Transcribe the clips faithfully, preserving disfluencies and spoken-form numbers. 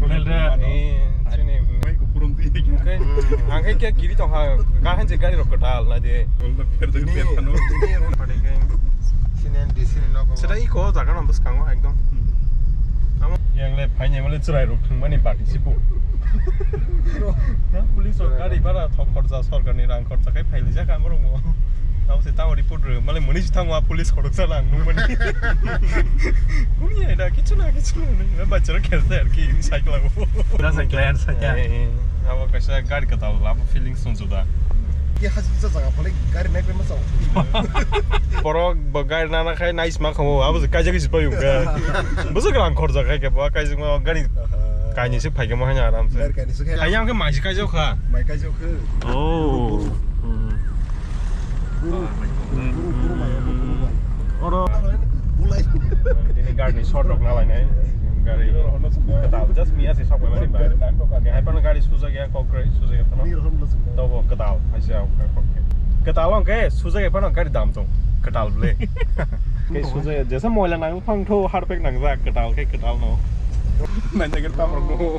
Hotel de. Mani, sini. Mai ko purum di. Oke. Ang khe kya giri tong ha. Ga han je gari rok kwtal na de. Tini, tini rok. Sini D C ni nok. Seta iko jaga no bwskango ekdom. Amo yang le phaini male chwrai rok thwngmani bati sipo. Na police rok gari bara thok khorja, sorkar ni rang khorja khai phaili jaka amrok mo. Tamo se tamo report rw, male muni si thango police khoroksa lang nung mani. Kuni ya da kichu na kichu na, na bachara khelta ar ki ini cycle abo. Da cycle ar sa kya? Eh, eh, abo kaisa gari kwtal, abo feelings song juda. Ki hajik sa jaga phale gari nai pe ma sa. Borok bo gari nana khai nai sma khamu, abo se kaijak si payu ka. Bo se rang khorja khai ke bo kaijak ma gari kaini se phai ke mo hanya aram se. Gari kaini se khai. Ayam ke mai se kaijak kha. Mai kaijak kha. Oh. Hmm. Guru, guru, guru mai, guru mai. Oro. Bulai. Tini gari ni short rok na lainai. Gari. Kwtal, just miya se sok bai mani ba. Hai pano gari suja gaya kok gari suja gaya pano. Ni rohom lo suja. Tobo kwtal, hai se kok. Kwtal ong ke suja gaya pano gari dam tong. Kwtal ble. Ke suja gaya, jesa moila nang phang tho harpek nang jak kwtal ke kwtal no. Nanya ke tam rok no.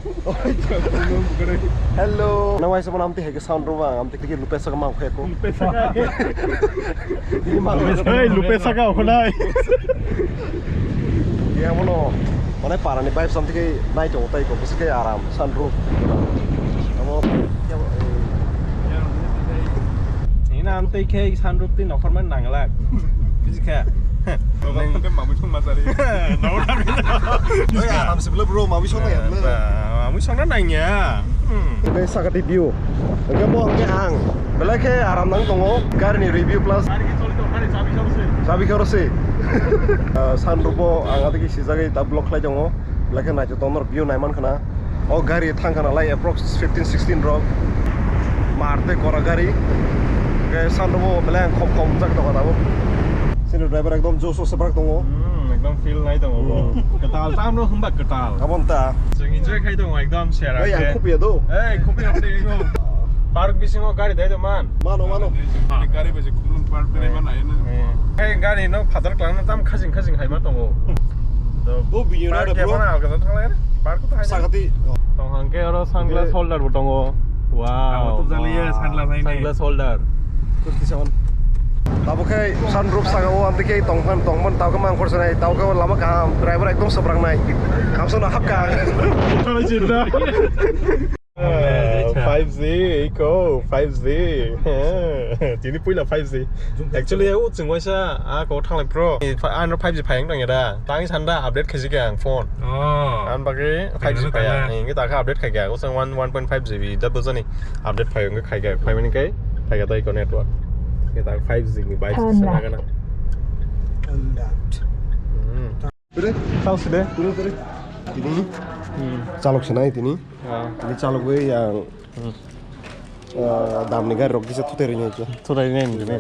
Hello. Nang waisa mana amti hai ke sound rok bang amti ke lupe saka mang khe ko. Lupe saka. Hei, lupe saka okonai. Yang mono, mana para ni vibe samti ke nai tong tai ko, bisi ke aram, sunroof. Amo, ina amtei ke sunroof ti nokhor man nangla. Bisi ke. Nokhor man ke mamu thung masari. Nokhor man. Oi, aram se bro, mamu thung ya. Mui songna nangya. Hmm. Hwnkhe sakati view. Hwnkhe bo hwnkhe ang. Belai khe aram nang tongo. Gari ni review plus. Gari khe choli tong, gari chabi khoro se. Chabi khoro se. Ah, sunroof bo ang adigi sijagwi ta block khlai tongo. Belai khe naithotok norok view naiman khna. O gari thang khna lai approx fifteen sixteen rok. Mar tei kora gari. Hwnkhe sunroof bo belai ang khom khom jak tongo tabuk. Chini driver ekdom josh o swbrak tongo. Hmm, ekdom feel nai tongo bo. Hmm. Kwtal, tamo hwnba kwtal. Aboni ta. Chwng enjoy khai tongo ekdom sera. Ei, ang khe. Khupia do. Ei, khupia, khupia, khupia. Park bisingo gari dai do man. Mano, mano. Gari bai se khulum park dai man ai na. Eh. Ei, gari no phatar kwlangna tam khajing khajing hai ma tongo. Do. Bo bini park na ya bro. Mana alga thang lai. Park to hai. Sakati. Tong hangke oro sunglass holder bo tongo. Wow. Abo to jaliya sunglass hai. Sunglass holder. Kurti sawan. Tabo khai sunroof saka o amte khai tongphan tongphan tabo khai mang khorsa nai tabo khai lama kaham driver ekdom sabrak nai. Kamsa na hapka. Five G, iko, five G. Tini puila five G. Actually, o chwng waisa, a ko thanglai pro. Ano five G phai wng tong ya da. Tang sanda update khaisi khe ang phone. Oh. An bagwi five G phai ya. Hinge ta kha update khai kha. Usang one, one point five G B da bujani update phai wng khai kha. Phai mani kai khai kha ta iko network. Hinge ta five G ni bai sana gana. Tao side. Tini. Hmm. Chalok sina tini. Ah. Tini chalok bai yang. Hmm. Ah, damni gari rok kisa thutai rinai khe. Thutai rinai ni.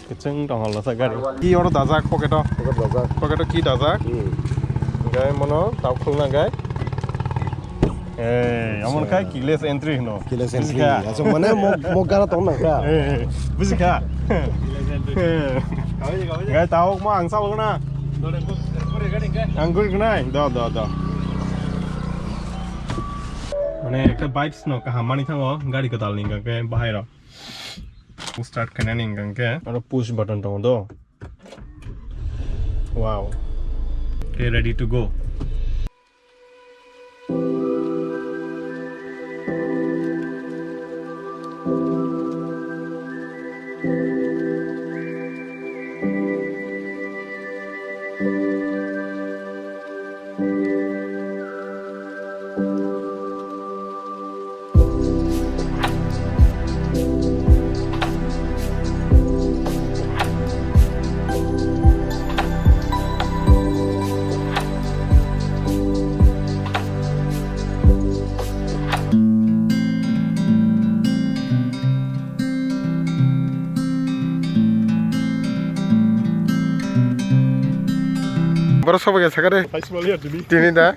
Kecheng tong holo sa gari. Ki oro dajak pocket o. Pocket dajak. Pocket o ki dajak. Hmm. Gai mono tau khulna gai. Eh, amon kai keyless entry hino. Keyless entry. Acha mane mo, mo gara tong na ka. Eh, eh, buji kha. Keyless entry. Gai tau mo ang sa na. Ang guri gnai. Do, do, do. Mane ekta vibes no kaham mani thango gari kwtal ni hwnkhe bahai rok. Start khainani hwnkhe aro push button tongo do. Wow. Okay, ready to go. Borok sobo khe sakha de. Tini da.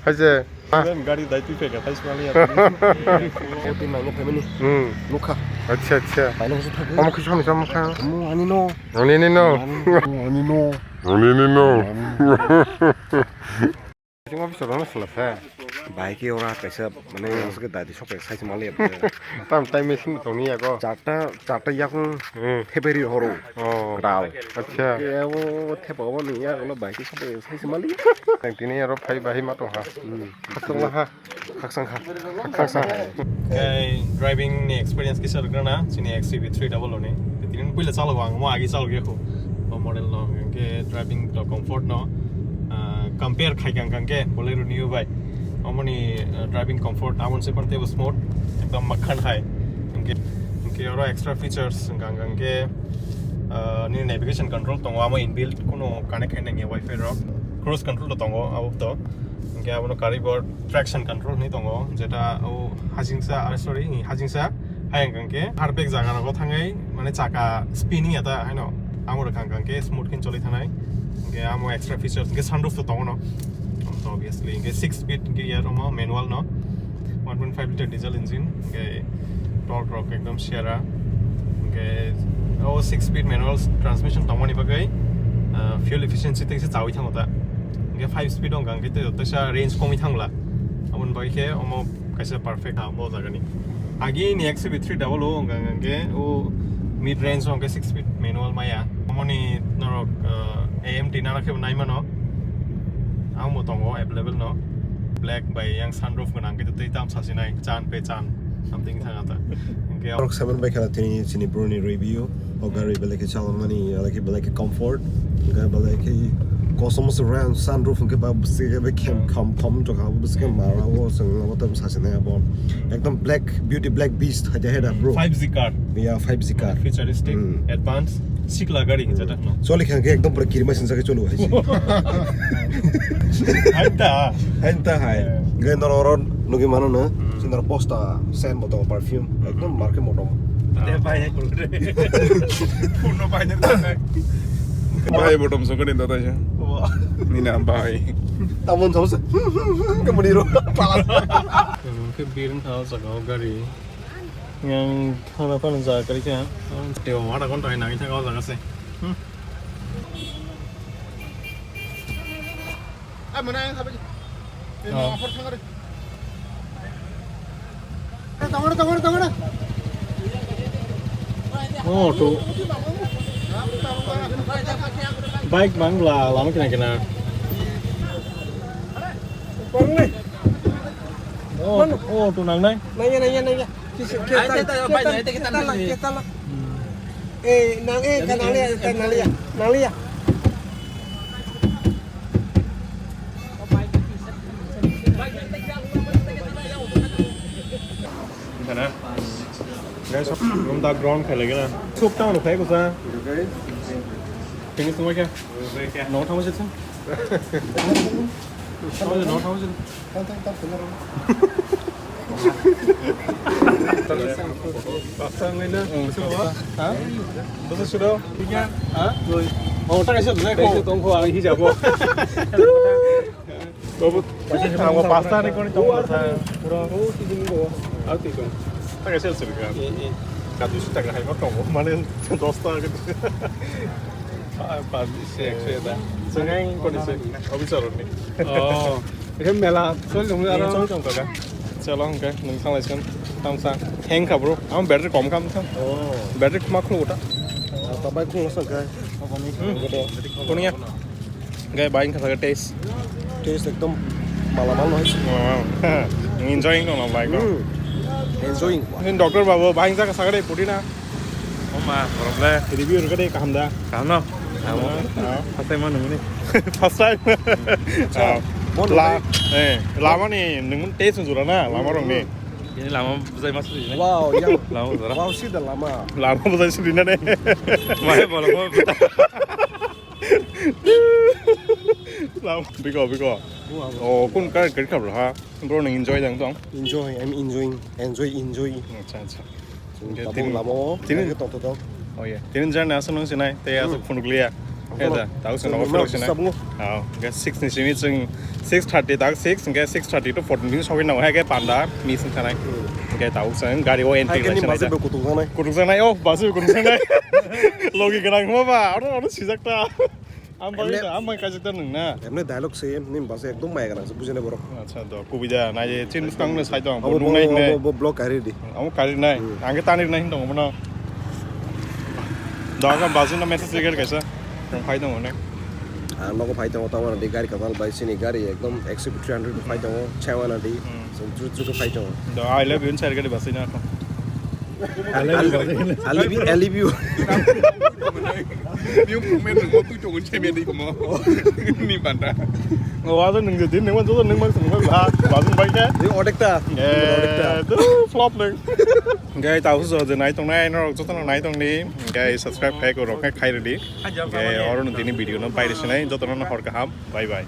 Hai se. Ben gari dai twi phaikha, thai swnali ya. Oti nangno phaimani. Hmm. Nukha. Acha, acha. Paino hosok thagwi. Omo khe soni samo kha. Omo ani no. Ani ni no. Ani no. Ani ni no. Sing office ro na sala phe. Bai ke ora kaisa mane asuk dai di sok sai swnali ya. Tam time machine tongni ya go. Charta, charta yakung. Hmm. February horo. Oh. Kral. Acha. Ke abo thepa obo ni ya lo bai ke sok sai swnali. Tang tini aro phai bai ma tong ha. Hmm. Khakchangma ha. Khakchang kha. Khakchang. Khe driving ni experience kisa rwgwna chini X C V three double O ni. Tini puila chalogo ang, omo agi chalogo yakho. O model no hwnkhe driving to comfort no, ah, compare khai kang kang khe Bolero Neo bai. Omoni, ah, driving comfort aboni se phano teibo smooth, ekdom makhan hai. Hwnkhe, hwnkhe oro extra features hwnkha hwnkhe, ah, nini navigation control tongo, amo inbuilt, kuno connect khai nangya wifi rok. Cruise control to tongo, abo to. Hwnkhe abono karwi bo traction control hinwi tongo, jeta o hajingsa, ah, sorry, hajingsa hayang kang khe hardback jaga rogo thangwi mane chaka spinning ya ta haino amo rwkha kang khe smooth khe choli thanai. Hwnkhe amo extra features hwnkhe sunroof to tongo no. Obviously hwnkhe six speed hwnkhe ya romo manual no. One point five liter diesel engine, hwnkhe torque rok ekdom sera. Hwnkhe o six speed manual transmission tongmani bagwi, ah, fuel efficiency tei se chawi thango ta. Hwnkhe five speed wngkha hwnkhe tei teisa range komwi thangla. Aboni bagwi khe omo kaisa perfect ha bo jagani. Agi ni X C V three double O wngkha hwnkhe o mid range o hwnkhe six speed manual maya. Omoni norok, ah, A M T nana khe naimano. Ang bo tongo available no. Black bai yang sunroof gwnang khe tei tam sasinai chan pe chan something thang ata. Hwnkhe norok seven bai khela tini chini bro ni review. O gari belai khe chalokmani, belai khe, belai khe comfort. Hwnkhe belai khe Cosmos Ram sunroof hwnkhe ba bwswk khe bai khem kham kham tongkha, abo bwswk khe mala o chwng abo tam sachine abo. Ekdom black beauty, black beast hai hai da, bro. Five G car. Ya, five G car. Futuristic, hmm, advance, sikla gari hinjak no. Choli kha khe ekdom pura kirima sinsa khe cholo hai. Hai ta. Hai ta hai. Yeah. Gai noro oro nugi mano no. Hmm. Sindar posta, sen boto perfume. Hmm. Ekdom marke motom. Te bai hai kul re. Puno bai ne. Bai bottom so kani dota ja. Wah. Nina bai. Tamon sa sa. Kemudi ro. Pala. Ke biring thal sa gari. Yang thana pan ja kari kya. Te wada kon tai nai thaga jaga se. Hmm. Ai, mana yang khabai. Eh, oh. Mau offer thang re. Eh, tangore, tangore, tangore. Oh, tu. Bike bang la, lama kena kena. Bang ni. Oh, oh, tu nang nai. Nang ya, nang ya, nang ya. Kis-, kita, kita, kita, kita, kita, kita, kita. Hmm. Eh, nang, eh, ka nang liya, ka nang liya, nang liya. Kana? Guys, room da ground khai lagi na. Soup tang lo khai ko sa. Tini semua kya? No, tamo sa. Tamo sa, no, tamo sa. Tang, tang, tang, tang. Pasta ngai na? Ha? Basta sudah? Tiga? Ha? Oh, tak kasih tu, tak kasih tu, ang hijab. Babu, ang pasta ni kau ni tong pasta. Pura. Oh, tiga ni bawa. Ah, tiga. Tak kasih sih kan. Eh, eh. Kadu sih tak kasih kau tong. Mana dos tak gitu. Ah, pas sih, ekso ya dah. Sengai kau ni sih. Abis orang ni. Oh. Ekhe mela choli tongmani aro. Choli tong kaka. Cholo hwnkhe nwng thang lai swn. Tamsa. Hang kha bro. Ang battery kom kha mtha. Oh. Battery khma khuluk ta. Ta bai khuluk swn kha. Hmm. Kono ya. Gai bai wngkha kha taste. Taste ekdom malamal no hai. Enjoying no bai ko. Hmm. Enjoying. Doctor babu bai wngkha sakare pudina. Oma, problem. Review rwgade kaham da? Kaham no? Kaham. First time mano muni. First time. Acha. Ah. Bon la, eh, lama ni nwng taste jura na, lama rong ni. Ini lama bujai mas ni. Wow, ya. Lama jura. Wow, si da lama. Lama bujai si na ne. Mai bolo ko. Lama biko biko. Wow. Oh, kun ka kari khabra ha. Bro, nwng enjoy dang tong? Enjoy, I'm enjoying. Enjoy, enjoy. Acha, acha. Tabuk tini lama o, tini tong tong. Oh yeah. Tini journey aswk nung sinai, tei aswk phunuk liya. Eh da, tabuk se nogo phunuk sinai. Oh, okay, six ni simi chwng six thirty tak six, okay, six thirty to fourteen sogwi nango, hai ke panda, mi sing thanai. Okay, tabuk se gari o entry lai sinai. Kutuk janai. Kutuk janai, oh, basi kutuk janai. Logi gwnang ma ba, oro, oro sijak ta. Ang bagwi da, ang bagwi kaijak da nwng na. Emne dialogue se, nini basa ekdom maya gwnang se, bujinai borok. Acha, do, kubui da, nai je, chin bwskang no sai tong, bo nung nai ne. Bo, bo, bo block kari di. Amo kari nai, ang ke tani nai hin tong bono. Do, ang basa no message regar kaisa, ang phai tong ne. Ang nogo phai tong, tamo di gari kadal bai sini gari ekdom X C three hundred phai tong, chewa na di, so tru tru phai tong. Do, I love you, inside gari basa na. Alibi, alibi. Yung comment mo tu chong che me di mo. Ni banda. O wa nung je din nung man jo nung man sung ba. Ba sung ba ke. Yung odek ta. Eh, tu flop nung. Gai tau so je nai tong nai no joto nai tong di. Gai subscribe khai ko rok khai redi. Gai oro nung tini video no pai sinai joto no hor kaham. Bye bye.